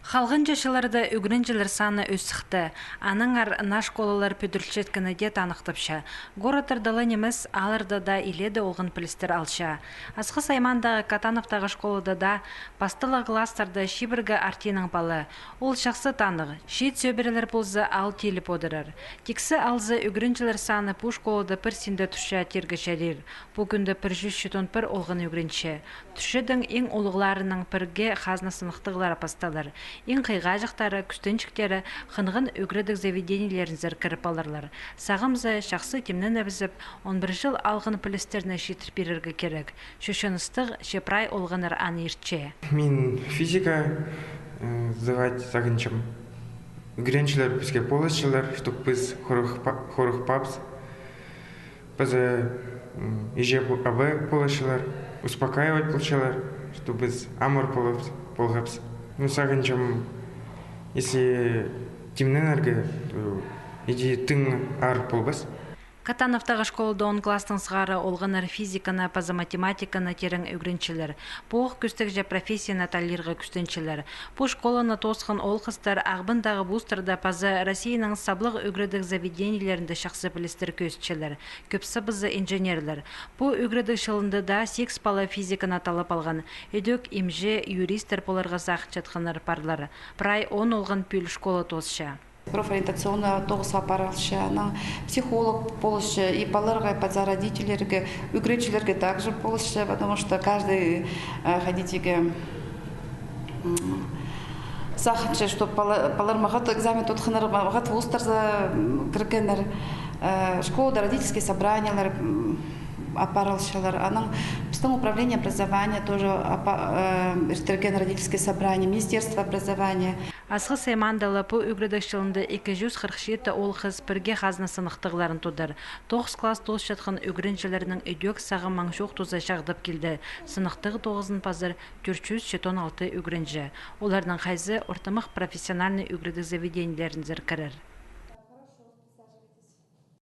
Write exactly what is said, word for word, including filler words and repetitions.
Халғанҷы чылларда ӱгренҷілер саны ӧс сыхты. Аннаңар наа школалар пӱдірілчеткені дее таныхтапча. Городтарда ла нимес, аалларда даа илееде олған пілістер алча. Асхыс аймаандағы Катановтағы школада даа пастағы класстарда чибіргі артиинаң пала. Ол чахсы таныхтығ. Чиит сӧбірелер полза, аал тиліп одырар. Тиксі алза, ӱгренҷілер саны пу школада пір синде турча тирге чарир. Пу кӱнде пір чӱс читон пір олған ӱгренҷі. Турчатхан иң улуғларының пірге хазна сыныхтығлары пасталар. Иң хыйғаҷахтары, кӱстенҷіктері хынған ӱгредіг заведениелерінзер кіріп аларлар. Сағам за чахсы тимненібізіп, он пір чыл алған пілістерні читір пирерге кирек. Чочыныстығ, че прай олғаннар аны иртче. Мин физика, э, сдавать сағынчам. Ӱгренҷілер піске полысчалар, чтоб піс хорых па-, хорыхпабыс. Паза, м, иҷе-аба полысчалар, успокаивать полчалар, что піс амыр полғабыс. Ну, сағынчам, если тимненерге, то иди тың аар полбас. Катановтағы школада он класстаң сығара олғаннар физиканы паза математиканы тирең ӱгренчелер. Пу ох кӱстіг же профессияны таллирға кӱстенчелер. Пу школаны тоосхан оол-хыстар Ағбандағы вузтарда паза Россияның саблығ ӱгредіг заведениелерінде чахсы пілістер кӧзітчелер. Кӧп сабызы инженерлер. Пу ӱгредіг чылында даа сигіс пала физиканы таллап алған. Ідӧк имҷі, юристтер поларға сағынчатханнар парлар. Прай он олған пӱӱл школа тоосча. Профориентационный тоғыс апарылча, анаң психолог полысча, и палаларға, паза родительлерге, ӱгренҷілерге также полысча, потому что каждый, э, ходить иге, м, сағынча, чтоб пала-, палалар мағат экзамен тутханнар, мағат вузтарзар, м, кіргеннер. Э, школада родительский собраниелер, м, апарылчалар. Анаң пістің управление образования тоже апа-, э, иртірген родительский собрание, Министерство образования. Асхыс аймаанда ла пу ӱгредіг чылында ікі чӱс хырых читі оол-хыс пірге хазна сыныхтығларын тудар. Тоғыс класс тоосчатхан ӱгренҷілернің ідӧк сағам маң чоохтаза чағдап килді. Сыныхтығ тоғызын пазар тӧрт чӱс читон алты ӱгренҷі. Оларның хайзы ортымах профессиональный ӱгредіг заведениелерінзер кірер.